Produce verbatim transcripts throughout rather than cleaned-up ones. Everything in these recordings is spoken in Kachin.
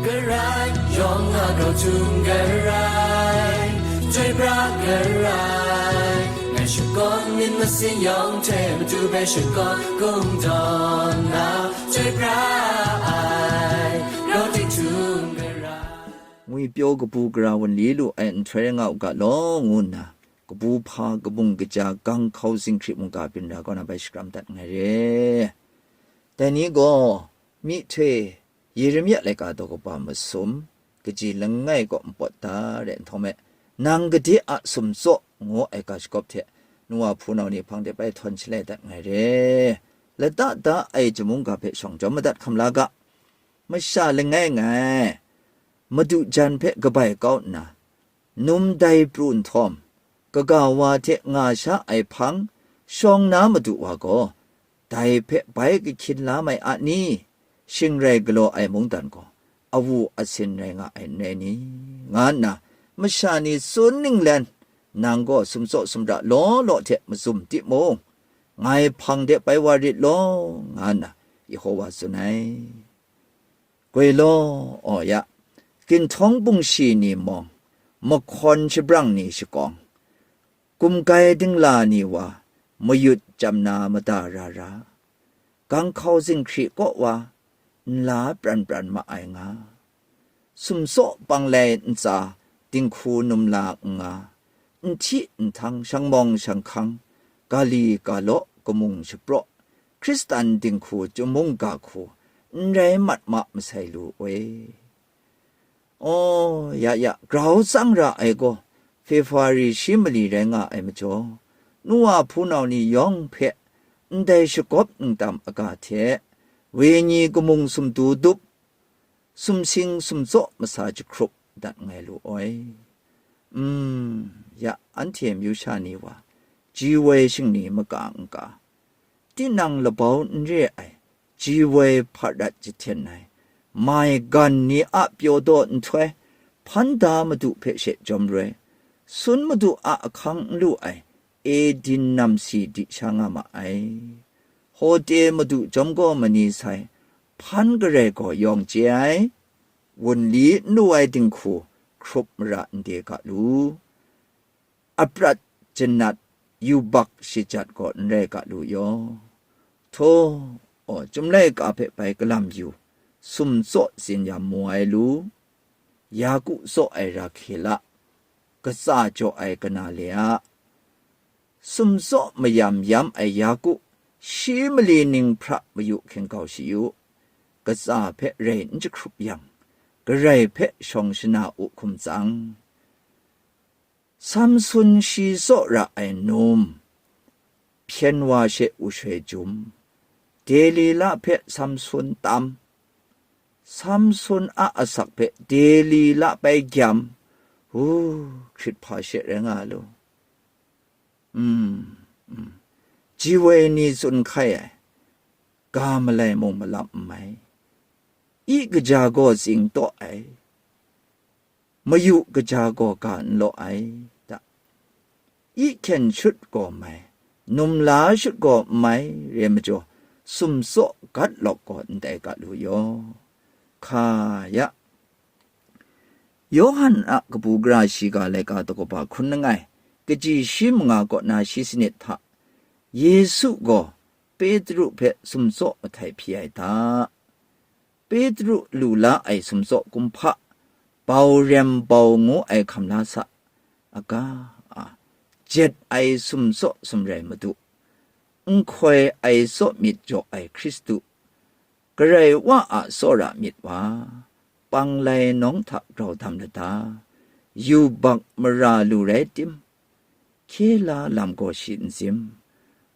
Karai, yawng a grau htum karai, chyoi pra karai, ngai shakawn myit masin yawng hte matu hpe shakawn kungdawn na, chyoi pra ai, grau ting htum karai. Ngwipyaw kabu gara wunli lu ai nhtoi rai nga u ga law, ngu nna, kabu hpa kabung kaja gang hkau zinghkri mungga byin ra kaw na bai shakram dat nngai re. Dai ni gaw, myihtoi Yeremia laika daw kaba masum, kaji langai kaw npawt da re nhtawm e, nang gade a sumtsaw ngu ai ga shagawp hte, nu wa hpunau ni hpang de bai htawn shalai dat nngai re. Lata da ai jamung ga hpe shawng jawm madat hkam la ga. Masha langai ngai, madu jan hpe kabai kau nna, num dai pru nhtawm, kaga wa hte nga sha ai hpang shawng na madu wa gaw, dai hpe bai kahkyin la mai a ni? Shing rai galaw ai mungdan gaw, awu asin rai nga ai n rai ni? Nga nna, masha ni tsun ninglen, nang gaw sumtsaw sumra law law hte mazum timung, ngai hpang de bai wa rit law, nga nna Yehova tsun ai. Goi law, aw ya, ginhtawng bungshi ni mawng, mahkawn shabrang ni shakawng, gumgai dingla ni wa, mayut chyam na mada ra ra, ganghkau zinghkri kaw wa, nla pran pran ma ai nga, sumtsaw panglai ntsa dinghku numla n nga, nhti nhtang shangmawng shang hkang, ga li ga law kamung shapraw, Hkristan dinghku chyum mungga hku n rai mat ma masai lu oi. Aw, ya ya, grau tsang ra ai gaw, Februari shi mali rai nga ai majaw, nu wa hpunau ni yawng hpe ndai shagawp ndam aga hte, wenyi kamung sumtu dup, sumsing sumtsaw masa jahkrup dat ngai lu oi. Mm, ya, anhte amyu sha ni wa, ji woi shingni maka n ka, tinang labau n re ai, ji woi hparat jahten ai, mai gan ni a pyaw daw nhtoi, hpan da madu hpe she jawm roi, sun madu a ahkang n lu ai, Edin namsi di sha nga ma ai. Hote madu jawm gaw mani sai, hpan garai gaw yawng chye ai, wunli n lu ai dinghku hkrup mara n de ga lu, aprat janat yubak shajat gaw n rai ga lu yaw. Htaw, aw, Chyum laika hpe bai galam yu, sumtsaw tsin yam mu ai lu, Yaku tsaw ai Rahkela, katsa jaw ai kana le a, sumtsaw mayam yam ai Yaku, shi mali ning hpra mayu hkying kau shi yu, katsa hpe rai n jahkrup yang, Karai hpe shawng shana u hkum tsang. Samsun shi tsaw ra ai num, hpyen wa she u shoi jum, Delila hpe Samsun tam, Samsun a asak hpe Delila bai gyam, u, hkrit hpa she rai nga lu. Mm, mm. Ji woi ni tsun hkai ai, ga malai mung malap n mai, i kaja gaw tsing taw ai, mayu kaja gaw ga n law ai, ta. I hkyen shut gaw mai, num la shut gaw n mai, re majaw, sumtsaw gat lawk gaw ndai ga lu yaw. Hka ya. Yawhan a kabu gara shiga laika daw kaba hkun langai, kaji shi manga kaw na shi sanit hta, Yesu gaw Petru hpe sumtsaw mahtai hpyi ai hta. Petru lu la ai sumtsaw kumhpa, bau rem bau ngu ai hkam la sa, aga, a, jet ai sumtsaw sumrai madu, nhkoi ai tsaw myit jaw ai Hkristu, Karai Wa a tsawra myit wa, panglai nawng hta grau dam lada, yubak mara lu rai tim, hkye la lam gaw shi n zim.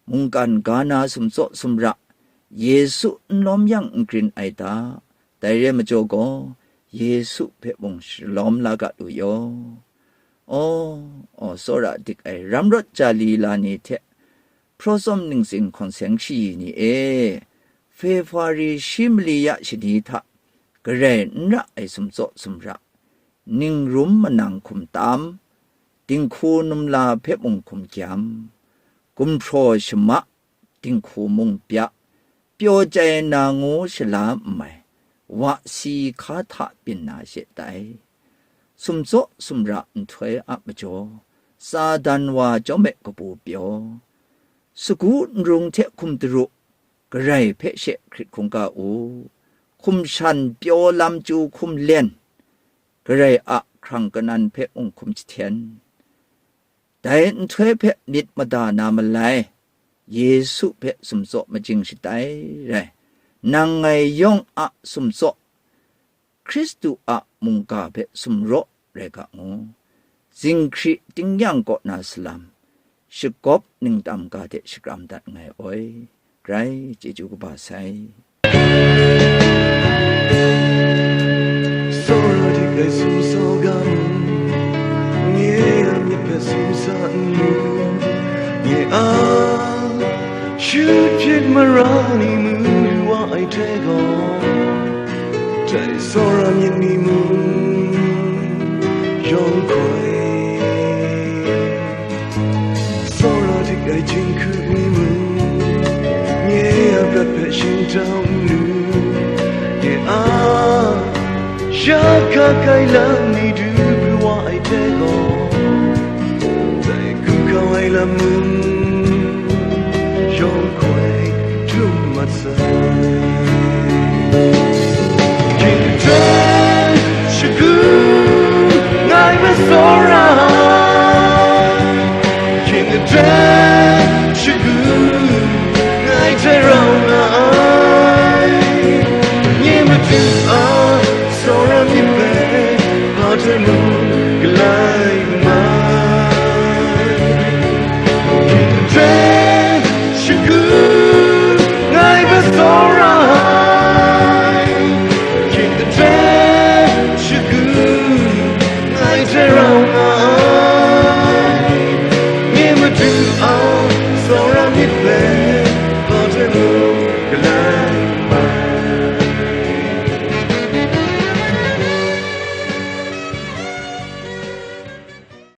Mungkan ga na sumtsaw sumra, Yesu n lawm yang n grin ai ta, dai re majaw gaw, Yesu hpe mung shalawm la ga lu yaw. Aw, aw, tsawra dik ai ramrawt ja li la ni hte, hpraw tsawm ningsing hkawn seng shayi ni e, Februari shi mali ya shani hta, Karai n ra ai sumtsaw sumra, ningrum manang hkum tam, dinghku numla hpe mung hkum gyam, gumhpraw shama, dinghku mung bya, pyaw chyai na ngu shala n mai, wa si hka hta byin na she tai. Sumtsaw sumra nhtoi a majaw, Satan wa chyawm e kabu pyaw, sagu nrung hte hkum daru, Karai hpe she hkrit hkungga u, hkum shan pyaw lam chyu hkum len, Karai a hkrang kanan hpe unghkum jahten. Dai nhtoi hpe myit mada na malai, Yesu hpe sumtsaw majing shatai rai, nang ngai yawng a sumtsaw, Hkristu a mungga hpe sumraw rai ga ngu. Zinghkri tingnyang kaw na salam, shagawp ningtam ga hte shakram dat nngai oi. Grai chyeju kaba sai. Tsawra dik ai sumsaw ga mu, nye a myit hpe sumsa n lu, nye a shut hpyit mara ni mu wa ai hte gaw, dai tsawra myit ni mung yawng hkoi, tsawra dik ai jinghku ni mung, nye a prat hpe shingtau n lu, nye a shaka kai lam ni du pru wa ai hte gaw, dai hku kau ai lam mung yawng hkoi htum mat sai. Hkying hte shagu ngai masawra, hkying hte shagu ngai hte rau na ai, nye Madu a tsawra myit hpe hpa hte mung galai n mai. Hkying hte shagu ngai masawra ai, hkying hte shagu ngai hte rau